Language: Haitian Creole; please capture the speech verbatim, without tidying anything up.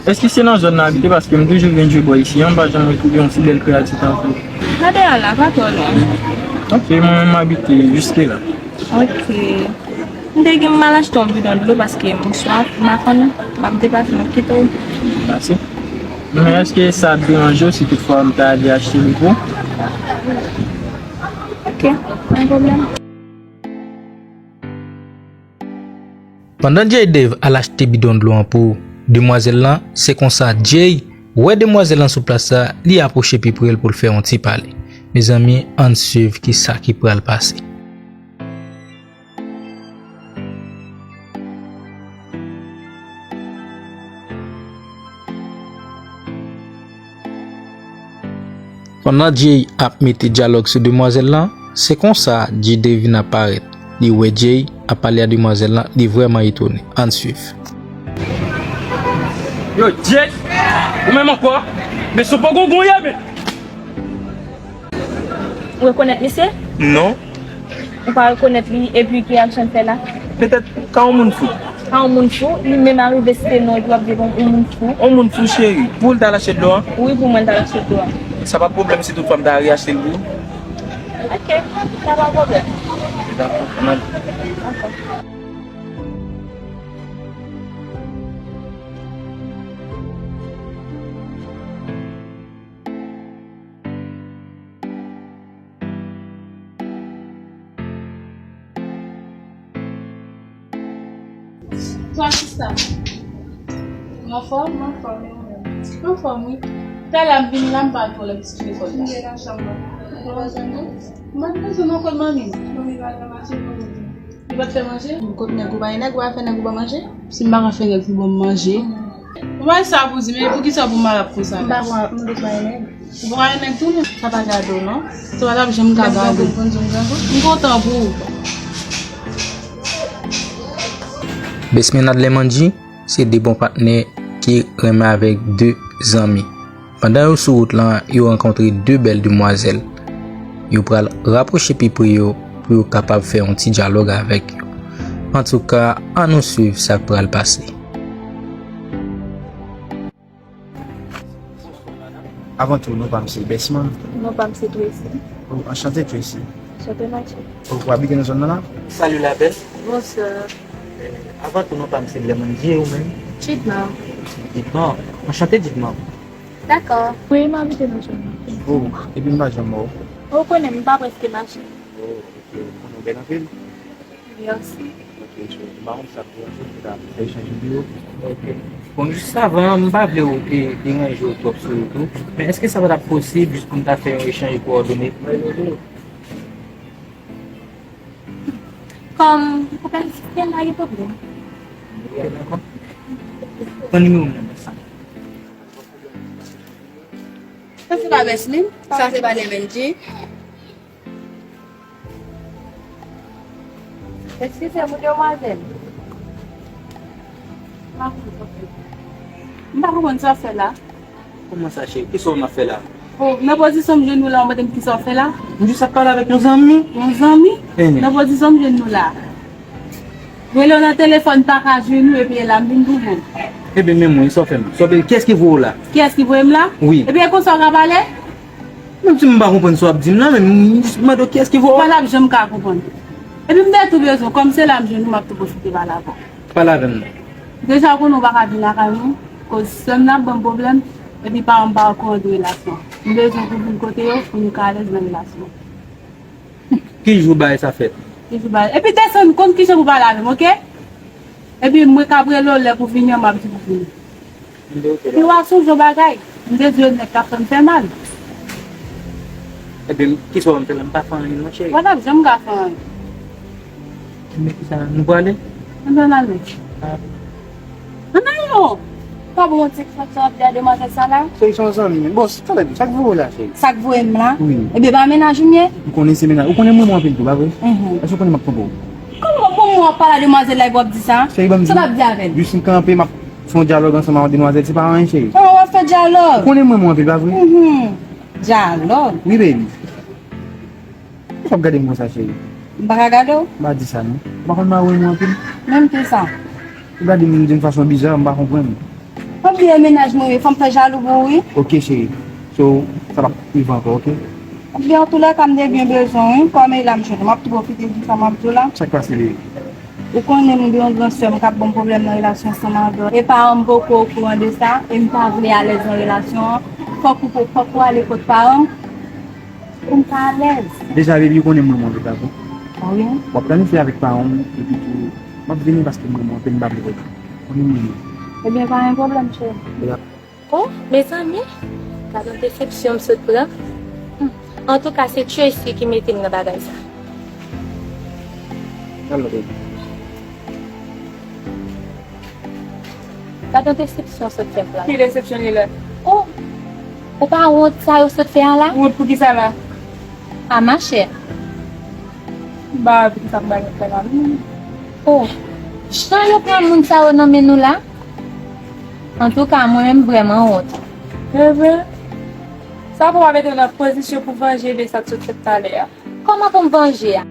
Èske se nan zòn nan abite? Paske m toujou vin jwe bò isi a, m pa janm retwouve yon si bèl kreyati tankou. Gade a la, pa twò lwen. Ok, mwen menm m abite jiske la. Ok. M te gen m al achte yon bidon dlo paske m swaf, m pa konn, m ap deplase, m ap kite w. Mèsi. Men èske sa ap deranje w si toutfwa m ta ale achte li pou ou? Ok, pa gen pwoblèm. Pandan Jay Dave al achte bidon dlo an pou demwazèl lan, se konsa Jay wè demwazèl lan sou plas la, li apwoche pi pre l pou l fè yon ti pale. Mezanmi, ann swiv kisa ki pral pase. Pandan Jay ap mete dyalòg sou demwazèl lan, se konsa Jay Dave vin ap parèt. Li wè Jay ap pale a demwazèl lan, li vrèman etone. Ann swiv. Yo, Jay! Ou menm ankò? Men se poko gon ye, men! Ou rekonèt misye? Non. Ou pa rekonèt li epi ki aksyon l fè la? Petèt ka yon moun fou. Ka yon moun fou, li menm arive site non epi w ap di bon, yon moun fou. Yon moun fou, cheri. Pou l t al achte dlo an? Wi, pou mwen l t al achte dlo an. Sa pa pwoblèm si toutfwa m ta reachte l pou ou? Ok, sa pa pwoblèm. Dakò, ann ale. Dakò. Twa sista. Ou anfòm? M anfòm, e ou menm? M anfòm, wi. Talè a m vin la, m pa twò lè pitit lekòl la. M te nan chanm nan. Ou pa jwenn li? M pa t bezwen nan kòd manmi. Manmi pa nan mache pou mwen. Li pa t fè manje? Kot nèg ou pa gen nèg, ou pa fè nèg ou ban manje? Si m pa ka fè nèg pou ban m manje. Ou pa sa pou di, men poukisa pou malad konsa la? M pa pran, m bezwen nèg. Ou pa gen nèg tou, men sa pa gade w, non. Sa pa t ap janm ka gade w. M kontan pou ou. Besmina Lemandji se de bon patnè ki renmen avèk de zanmi. Pandan yo sou wout lan, yo rankontre de bèl demwazèl. Yo pral rapwoche pi pre yo pou yo kapab fè yon ti dyalòg avèk yo. Antouka, ann nou swiv sa k pral pase. Avan tou, non pa m se Besman. Non pa m se Tracy. Oh, anchante, Tracy. Anchante, Mathieu. Oh, ou abite nan zòn nan la? Salut, la belle. Bonsoir. Eh, avan tou, non pa m se Lemandji, ou menm? Jidman. Jidman. Anchante, Jidman. Dakò. Wi, m abite nan zòn nan. Oh, epi m pa janm wè w. Ou konnen, m pa prèske mache. Oh, ok. Ou konnen w bèl anpil? Mèsi. Ok, so, m pa konn sa pou w fè, pou ta fè echanj videyo. Ok. Bon, jis avan, m pa vle w, e, deranje w twòp sou wout ou. Men èske sa pa t ap posib jis pou n ta fè yon echanj kowòdone? Kòm ou pa egziste, pa gen pwoblèm. Ok, dakò. Pran nimewo m nan. Sa se pa Besmin, sa se pa Lemandji. Eskize m, wi, demwazèl. M pa konprann sa w ap fè la. Kòman sa, cheri? Kisa w ap fè la? Oh, nan pozisyon m jwenn ou la, w mande m kisa w ap fè la? M jis ap pale avèk yon zanmi. Yon zanmi? Nan pozisyon m jwenn ou la. Rele w nan telefòn, pa ka jwenn ou, epi e la m vin twouve w. Ebyen, men mwen, sa w fè m? Sa w fè, kiyès ki voye w la? Kiyès ki voye m la? Wi. Ebyen, e konsa w ka pale? Menm si m pa konprann sa w ap di m nan, men m jis mande w kiyès ki voye w. Ou pa t ap janm ka konprann. Epi m te tou bezwen, kòm se la m jwenn ou, m ap tou pwofite pale avè w. Pale avè m non. Deja, ou konnen ou pa ka vin lakay mwen, koz sè m nan ap ban m pwoblèm, epi paran m pa okouran de relasyon. M bezwen pou vin kote yo, pou nou ka alèz nan relasyon. Ki jou bagay sa fèt? Ki jou bagay? Epi desann, konn kijan pou pale avè m, oke? Epi mwen k ap rele w lè pou vini an, m ap di pou vini. Epi w a sonje yon bagay, m te di w nèg k ap fè m fè mal. Ebyen, kisa w fè m fè la? M pa fè anyen non, cheri. W pa t ap janm ka fè anyen. Men kisa, nou prale? Ann al, men. Ann al non. Pa bon, ti frè, sa w ap di a demwazèl sa la? Cheri, se yon zanmi men. Bon, talè, sa k voye w la, cheri? Sa k voye m la? Wi. Ebyen, pa mennaj ou m ye? M konnen se mennaj. Ou konnen m renmen w anpil tou, pa vre? Mhm. Èske w konnen m ap twonpe w? Kòman, bon, w ap pale a demwazèl la epi w ap di sa? Cheri, ban m di. Sa w ap di avè l? Jis m kanpe, m ap fè yon dyalòg ansanm avèk demwazèl, se pa anyen, cheri. Kòman w ap fè dyalòg? Ou konnen m renmen w anpil, pa vre? Mhm. Dyalòg? Wi, baby. Poukisa w ap gade m konsa, cheri? M pa ka gade w. M pa di sa, non. Ou pa konn mari w renmen w anpil? Menm ki sa? Ou gade m yon fason biza, m pa konprann. Mwen bliye mennaj mwen wi, fò m fè jalou pou ou wi. Ok cheri. So, sa p ap rive ankò, ok? Ebyen, antoulèka, m te byen bezwen w wi. Kòm e la m jwenn ou, m ap tou pwofite di sa m ap di w la. Sa k pase, bebe? Ou konnen m gen yon gran sè m k ap ban m pwoblèm nan relasyon ansanm avè w. E paran m poko okouran de sa, e m pa vle alèz nan relasyon an. Fòk ou, fòk ou ale kot paran m pou m ka alèz. Deja, baby, ou konnen m renmen w anpil, dakò? Ah wi? W ap planifye avèk paran w, epi tou, m ap vini paske m renmen w anpil, m pa vle wè w. Konnen m renmen w. Ebyen, pa gen pwoblèm, cheri. Oh, mezanmi, gad yon desepsyon m sot pran. Hmm. Antouka, se Tracy ki mete m nan bagay sa. Gad yon desepsyon sot fè m pran. Ki desepsyon li la? Oh, ou pa wont sa yo sot fè a la? Wont pou ki sa la? A, machè. M pa wè pou ki sa m pral fè la menm. Oh, jan yo pran moun sa yo nan men nou la? Antouka, mwen menm vrèman wont. Bebe, sa pou w pa mete w nan pozisyon pou vanje de sa k sot fèt talè a? Kòman pou m vanje a?